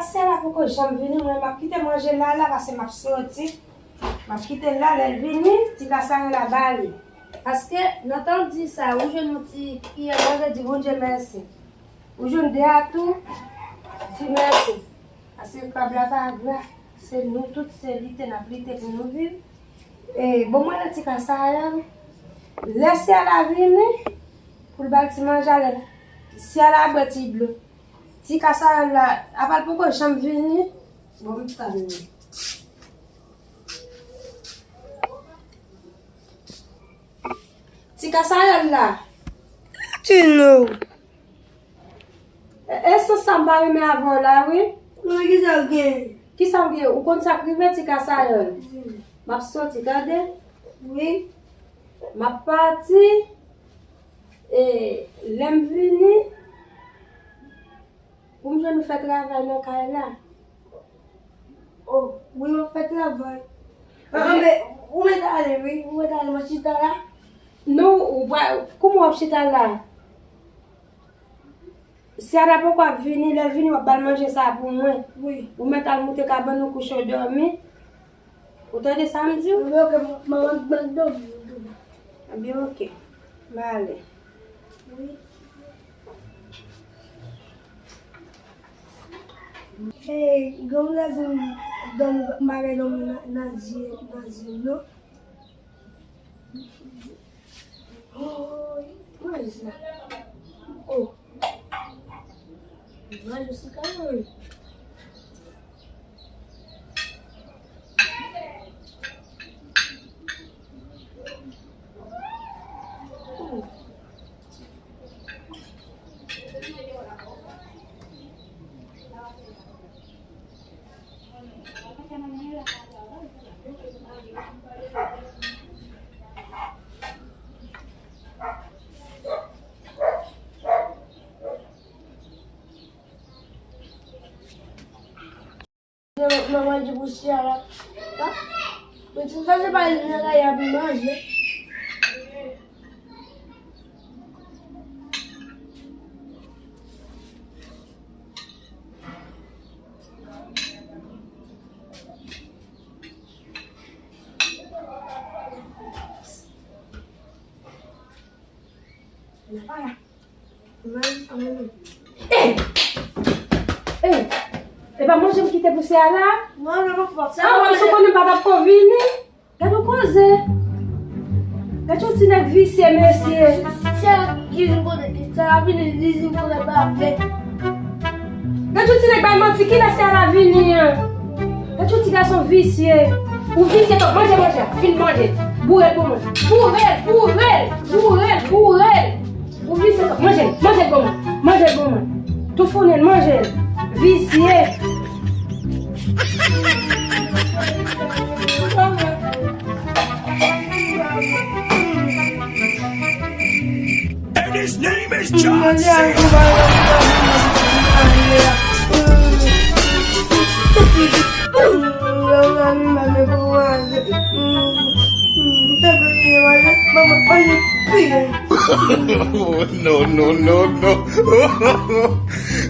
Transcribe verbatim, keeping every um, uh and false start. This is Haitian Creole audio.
Sè la poko janm vini, mwen m ap kite manje la la, paske m ap soti. M ap kite l la, lè l vini, ti kasarèl la ba li. Paske nan tan w di sa, ou jwenn yon ti kiyè manje, di Bondye mèsi. Ou jwenn de a tou, di mèsi. Paske krab la pa gra, se nou tout, se lite n ap lite pou nou viv. E bon, mwen nan ti kasarèl, lè sè la vini, pou l ba l ti manje a, lè sè la bwè ti dlo. Ti kasarèl la, apa l poko janm vini? Bon, m tann li. Ti kasarèl la. Tino. E, e sans sa m pa renmen avè w la, wi. Non, kisa w gen? Kisa w gen? Ou konn sa k rive ti kasarèl? M ap soti, tande? Wi. M ap pati. E, lè m vini, pou m jwenn ou fè travay nan kay la. Oh, wi, m ap fè travay. Ah, men, ou mèt ale, wi, ou mèt ale, mwen chita la. Non, ou pa, kouman w ap chita la? Sè a poko ap vini, lè l vini, w ap ba l manje sa a pou mwen. Wi. Ou mèt al moute kabann ou kouche w dòmi. Ou tande sa m di w? Ebyen, oke, m, m, m, m, m, m, Ebyen, oke. M ale. Wi. Hey, gen yon gazin dòmi, m pa gen dòmi nan, nan zye, nan zye m, non. Oh, mwen sa. Oh. Mwen jis kay mwen. Mwen manje pou sè a la. Men ti sa se pa li nan kay la pou manje. Nan pa la. Mwen, mwen, mwen. Ey! Ey! E pa manje m kite pou sè a la? Non, non, non, fò. Sa a, mwen sou konnen m pa t ap ko vini. Gade yon koze. Gade yon ti nèg visye, mesye. Sè a ki vin kote, sè a vini, li vin kote pa vle. Gade yon ti nèg bay manti, kilè sè a la vini an? Gade yon ti gason visye. Ou visye tou. Manje, manje, fin manje. Boure l pou mwen. Boure l, boure l, boure l, boure l. Ou visye tou. Manje l, manje l pou mwen. Manje l pou mwen. Toufounen l, manje l. Visye. And his name is John Cena. No, no, no, no.